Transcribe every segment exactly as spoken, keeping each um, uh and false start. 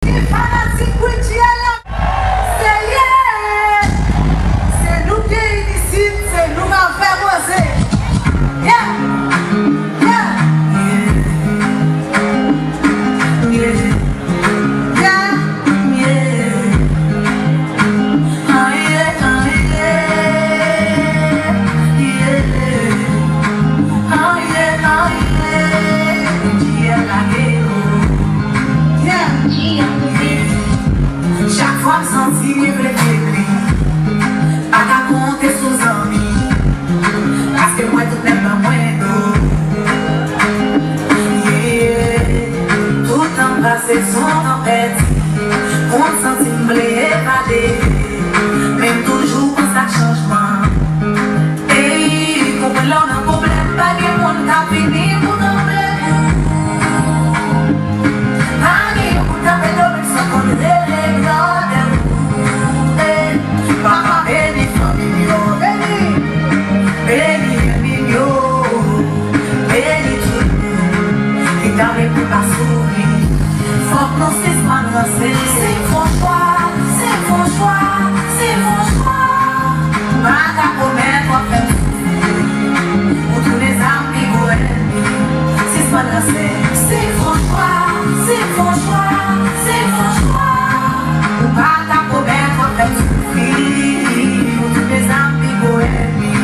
Ki fanatik Queen G L la? Se ye! Se nou k gen isit, se nou k ap fè koze. Yeah! Yeah! Yeah! Yeah! Chak fwa m santi m vle febli, pa ka konte sou zanmi, paske m wè tout nèg ban mwen do. Yeah. Tout tan m pase se yon tan pèdi, konn santi m vle evade, men m toujou panse ak chanjman. Ey, konprann lè w nan pwoblèm, pa gen moun k ap vini pou kanpe pou ou. Pa gen yon moun k ap ede w, menm si w konn rele brother ou. Ey, papa beni fanmi m yo, beni, beni ènmi m yo, beni tout moun ki ta vle pou pa souri. Fòk nou sispann ranse. Si m fè yon chwa, si m fè yon chwa, si m fè yon chwa, m pa ka pwomèt w ap fè m soufri. Ou tounen zam pi gwo ènmi. Sispann ranse. Si m fè yon chwa, si m fè yon chwa, si m fè yon chwa, ou pa ka pwomèt w ap fè m soufri. Ou tounen zam pi gwo ènmi.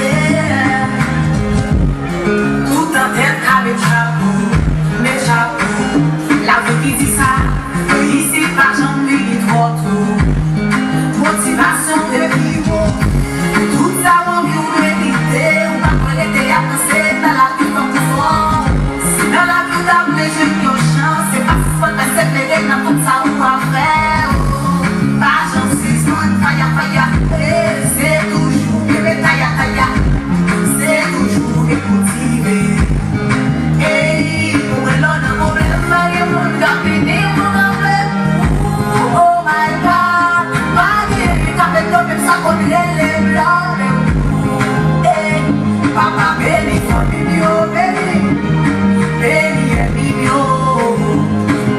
Yeah. Tout an tèt ka met chapo, met chapo. Lavi ki di sa, isit pa janm vini twò to. Motivasyon de pi wo. Tout sa w anvi w merite, ou pa dwe rete ap panse nan lavi fòk ou fò. Si nan lavi w ta vle jwenn yon chans, se pa sispann pèsevere nan tout sa ou ap fè. Pa janm sispann faya faya, e se toujou kenbe taya taya, se toujou kenbe motive. Ey, ou wè lè w nan pwoblèm, pa gen moun k ap vini pou kanpe pou ou. Oh my God, pa gen moun k ap ede w, menm si w konn rele brother ou. Ey, papa beni fanmi m yo, beni, beni ènmi m yo,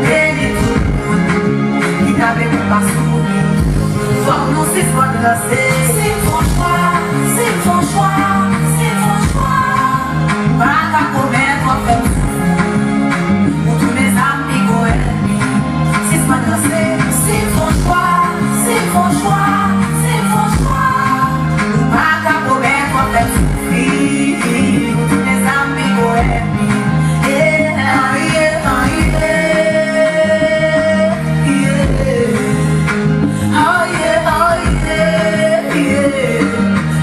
beni tout moun ki ta vle pou pa souri. Fòk nou sispann ranse. Si m fè yon chwa, si m fè yon chwa, si m fè yon chwa, m pa ka pwomèt w ap fè m soufri. Ou tounen zam pi gwo ènmi. Sispann ranse. Si m fè yon chwa, si m fè yon chwa, si m fè yon chwa, m pa ka pwomèt w ap fè m soufri. Ou tounen zam pi gwo ènmi. Yeah, yeah, yeah, yeah. Oh yeah, oh yeah, yeah.